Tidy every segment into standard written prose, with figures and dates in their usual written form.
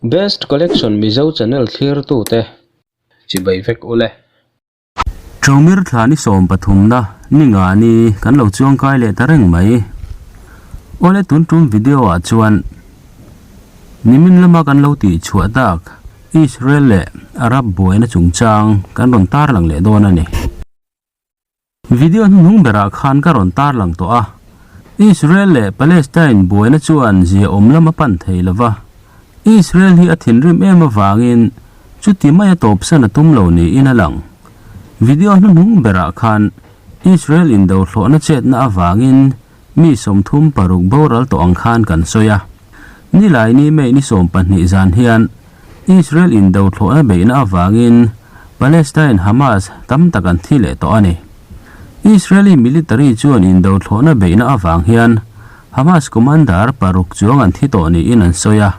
Best Collection Mizo channel thlirtute chibai vek ule. Chawmir thla ni sawm pathumna ni nga ni kan lo chuangkai leh ta reng mai. Awle tun tum video ah chuan nimin lama kan lo tih chhuah tak Israel leh Arab buaina chungchang kan rawn tarlang leh dawn a ni. Video hnuhnung berah khan ka rawn tarlang tawh a, Israel leh Palestine buaina chuan zia awm lam a pan thei lo va, Israel hi a thinrim em avangin chuti maia tawpsan a tum lo niin a lang. Video hnuhnung berah khan Israel indo thlawhna chetna avangin Mi 36 boral tawh ang khan kan sawi a. Nilaini May ni 12 zan hian Israel indo thlawhna beihna avangin Palestine Hamas tam tak an thi leh tawh a ni. Israeli military chuan indo thlawhna beihna avang hian Hamas commander paruk chuang an thi tawh niin an sawi a.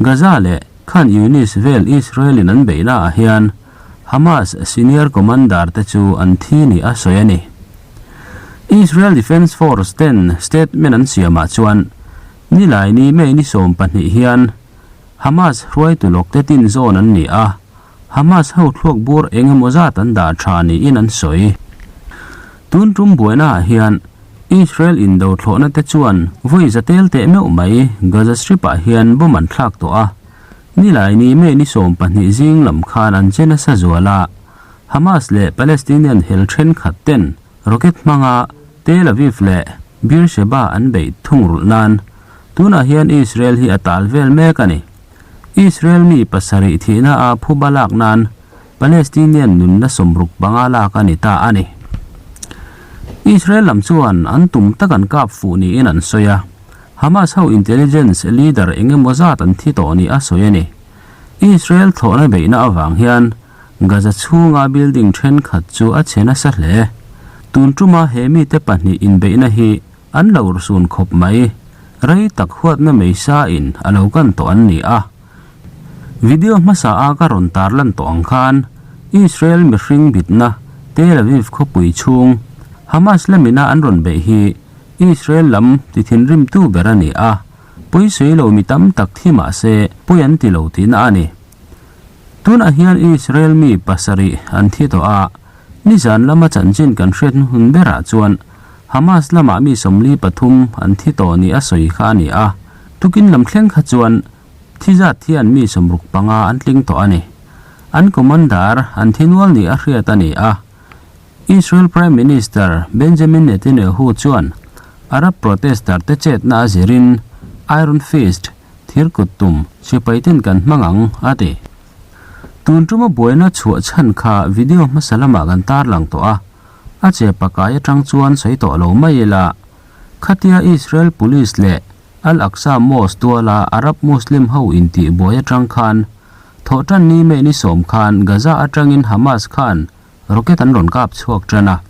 Gaza leh Khan Younis vel Israel in an beihna ah hian Hamas senior commander te chu an thi ni a sawi a ni. Israel Defence Force ten statement an siamah chuan Nilaini May ni 12 hian Hamas hruaitu lawk te tin zawn an ni a, Hamas ho thluak bur eng emaw zat an dah tha niin an sawi. Tun tum buainaah hian Israel indo thlawhna te chuan vawi za tel teh meuh mai Gaza Strip ah hian bomb an thlak tawh a, Nilaini May ni 12 zing lam khan an che nasa zual a, Hamas leh Palestinian hel thenkhat ten rocket hmanga Tel Aviv leh Beersheba an beih thung rulh nan tunah hian Israel hi a tal vel mek a ni. Israel mi pasarih thihna a phuba lak nan Palestinian nunna 65 lak a ni ta a ni. Israel lam chuan an tum tak an kap fuh niin an sawi a, Hamas ho intelligence leader eng emaw zat an thi tawh ni a sawi a ni. Israel thlawhna beihna avang hian Gaza chhunga building thenkhat chu a chhe nasa hle. Tun tuma he mite pahnih inbeihna hi an lo urhsun khawp mai. Rei tak huatna mei sa in a lo kan tawh an ni a. Video hmasa a ka rawn tarlan tawh ang khan Israel mihring bitna Tel Aviv khawpui chhung Hamas lamina an rawn beih hi Israel lam ti thinrimtu ber a ni a, pawisawi lo mi tam tak thi mah se pawi an ti lo tihna a ni. Tunah hian Israel mi pasarih an thi tawh a, nizan lama chanchin kan hriat hnuhnun berah chuan Hamas lamah mi 43 an thi tawh ni a sawi kha a ni a, tukin lam thleng kha chuan thi zat hian mi 65 an tling tawh a ni. An commander an thi nual ni a hriat a ni a. Israel Prime Minister Benjamin Netanyahu chuan Arab protester te chetna a zirin Iron Fist, thir kut tum, sipai ten kan hmang ang, a ti. Tun tuma buaina chhuah chhan kha video hmasa lamah kan tarlang tawh a, a che pakai atang chuan sawi tawh lo mai ila. Khatia Israel Police leh Al-Aqsa Mosque tuala Arab Muslim ho intih buai atang khan thawhtan ni May ni 10 khan Gaza atangin Hamas khan Rocket an rawn kap chhuak tan a,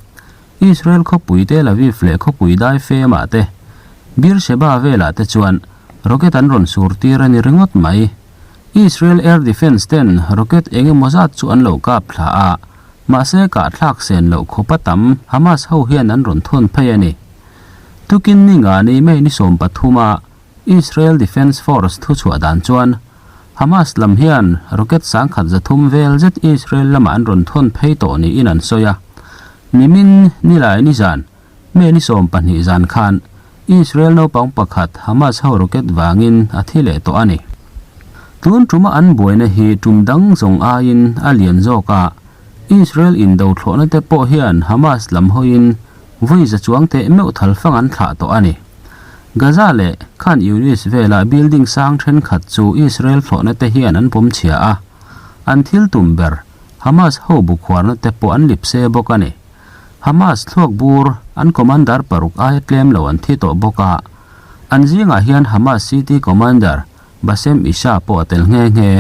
Israel khawpui Tel Aviv leh khawpui dai femah te, Beersheba velah te chuan rocket an rawn sur tir a ni ringawt mai. Israel Air Defence ten rocket eng emaw zat chu an lo kap thla a, mahse kahthlak sen loh khawpa tam Hamas ho hian an rawn thawn phei a ni. Tukin ni nga ni May ni 13 a Israel Defence Force thuchhuah dan chuan Hamas lam hian rocket 1300 vel zet Israel lamah an rawn thawn phei tawh niin an sawi a. Nimin nilai ni zan, May ni 12 zan khan Israel naupang pakhat Hamas ho rocket vangin a thi leh tawh a ni. Tun tuma an buaina hi tum dang zawng aiin a lian zawk a, Israel indo thlawhna te pawh hian Hamas lam hawiin vawi za chuang teh meuh thalfang an thlah tawh a ni. Gaza leh Khan Younis vela building sang thenkhat chu Israel thlawhna te hian an pawm chhia a, an thil tum ber Hamas ho bu khuarna te pawh an lip se bawk a ni. Hamas thluak bur an commander paruk aia tlem lo an thi tawh bawk a, an zingah hian Hamas city commander Bassem Issa pawh a tel nghe nghe.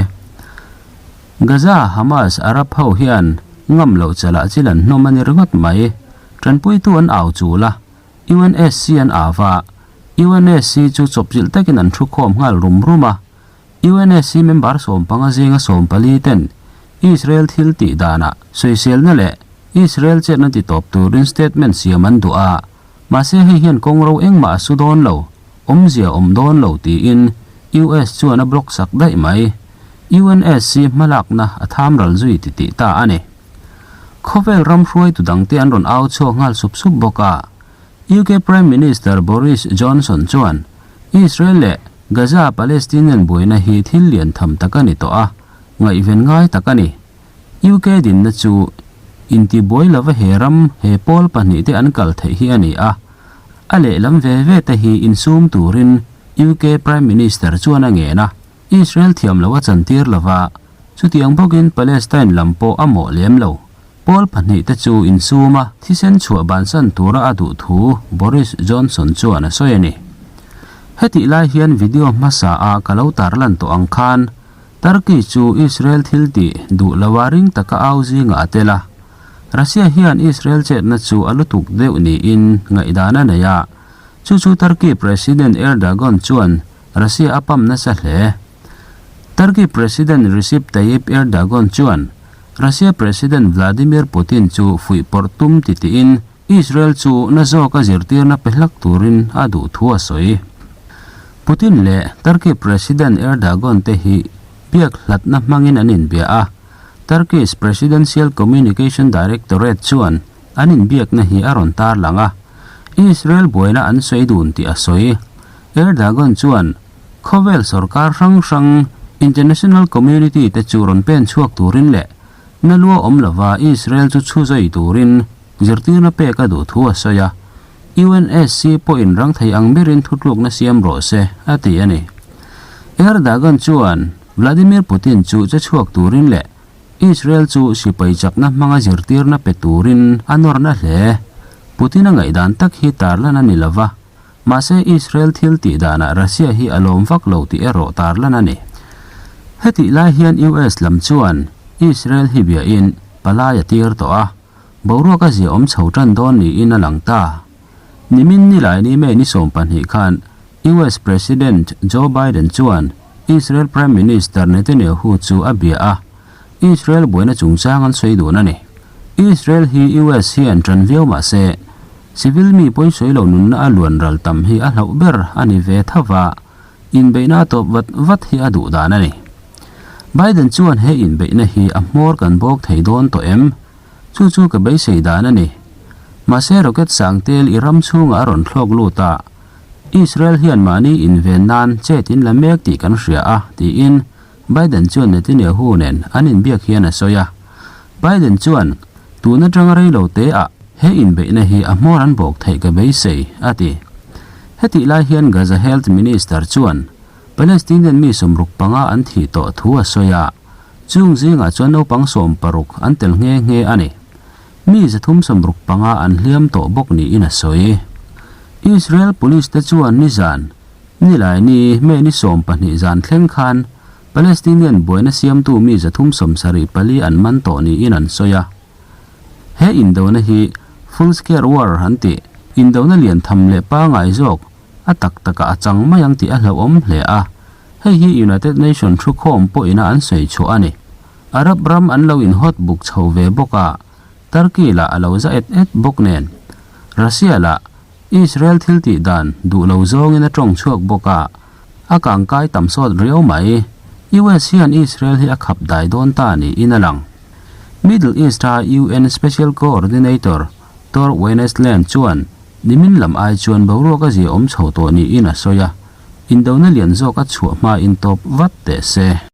Gaza Hamas Arab ho hian ngam loh chalah chil an hnawm a ni ringawt mai. Tanpuitu an au chul a, UNSC an au va, UNSC chu chawpchilh takin an thu khawm nghal rum rum a. UNSC member 15 zinga 14 ten Israel thil tih danah sawiselna leh Israel chetna ti tawp turin statement siam an duh a, mahse hei hian kawng ro engmah a su dawn lo, awmzia awm dawn lo tiin US chuan a block sak daih mai. UNSC hmalakna a thamral zui titih ta a ni. Khawvel ram hruaitu dangte an rawn au chhuak nghal sup sup bawk a. UK Prime Minister Boris Johnson chuan Israel leh Gaza Palestinian buaina hi thil lian tham tak a ni tawh a, ngaihven ngai tak a ni. UK dinna chu intibuai lova he ram he pawl pahnihte an kal theih hi a ni a, a lehlam ve ve te hi insum turin UK Prime Minister chuan a ngen a. Israel thiam lo a chantir lova, chutiang bawkin Palestine lam pawh a mawh lem lo. Pawl pahnihte chu insum a, thisen chhuah bansan tura a duh thu Boris Johnson chuan a sawi a ni. Hetih lai hian video hmasa a ka lo tarlan tawh ang khan Turkey chu Israel thil tih duh loa ring taka au zingah a tel a. Russia hian Israel chetna chu a lutuk deuh niin ngaihdan a nei a, chu chu Turkey President Erdogan chuan Russia a pam nasa hle. Turkey President Recep Tayyip Erdogan chuan Russia President Vladimir Putin chu fuihpawrh tum ti tiin Israel chu na zawka zirtirna pe hlak turin a duh thu a sawi. Putin leh Turkey President Erdogan te hi biak hlatna hmangin an inbia a, Turkey's Presidential Communication Directorate chuan an inbiakna hi a rawn tarlang a, Israel buaina an sawi dun tih a sawi. Erdogan chuan khawvel sorkar hrang hrang, international community, te chu rawn pen chhuak turin leh na lua awm lova Israel chu chhu zai turin zirtirna pek a duh thu a sawi a, UNSC pawhin rang thei ang berin thutlukna siam rawh se, a ti a ni. Erdogan chuan Vladimir Putin chu che chhuak turin leh Israel chu sipai chakna hmanga zirtirna pe turin a nawrna hle. Putin-a ngaihdan tak hi tarlan a ni lova. Mahse Israel thil tih danah Russia hi a lawm vak lo tih erawh tarlan a ni. Hetih lai hian US lam chuan Israel hi biain palai a tir tawh a, boruak a ziaawm chho tan dawn niin a lang ta. Nimin nilai ni May ni 12 khan US President Joe Biden chuan Israel Prime Minister Netanyahu chu a bia a, Israel buaina chungchang an sawi dun a ni. Israel hi US hian tan viau mahse Civil mi pawi sawi lo nunna a luan ral tam hi a hlauh ber a ni ve tho va, inbeihna a tawp vat vat hi a duh dan a ni. Biden chuan he inbeihna hi a hmawr kan bawk thei dawn tawh em? Chu chu ka beisei dan a ni. Mahse rocket sang tel i ram chhungah a rawn thlawk lut a, Israel hian mahni inven nan chet in la mek tih kan hria a, tiin Biden chuan Netanyahu nen an inbiak hian a sawi a. Biden chuan, Tun atanga rei lo te ah he inbeihna hi a hmawr an bawk theih ka beisei, a ti. Hetih lai hian Gaza Health Minister chuan Palestinian mi 65 an thih tawh thu a sawi a, chung zingah chuan naupang 16 an tel nghe nghe a ni. Mi 365 an hliam tawh bawk niin a sawi. Israel Police te chuan nizan Nilaini May ni 12 zan thleng khan Palestinian buaina siamtu mi 374 an man tawh niin an sawi a. He indona hi full scale war an tih, indona lian tham leh pangai zawk a tak takah a chang mai ang tih a hlauhawm hle a. Hei hi United Nation thukhawm pawhina an sawi chhuah a ni. Arab ram an lo inhawt buk chho ve bawk a, Turkey lah a lo za et et bawk nen. Russia lah Israel thil tih dan duh lo zawngin a tawng chhuak bawk a, a kangkai tam sawt riau mai. US hian Israel hi a khap dai dawn ta niin a lang. Middle East-a UN Special Coordinator Tor Wennesland chuan nimin lam ai chuan boruak a ziaawm chho tawh niin a sawi a, indona lian zawk a chhuah hmain tawp vat teh se.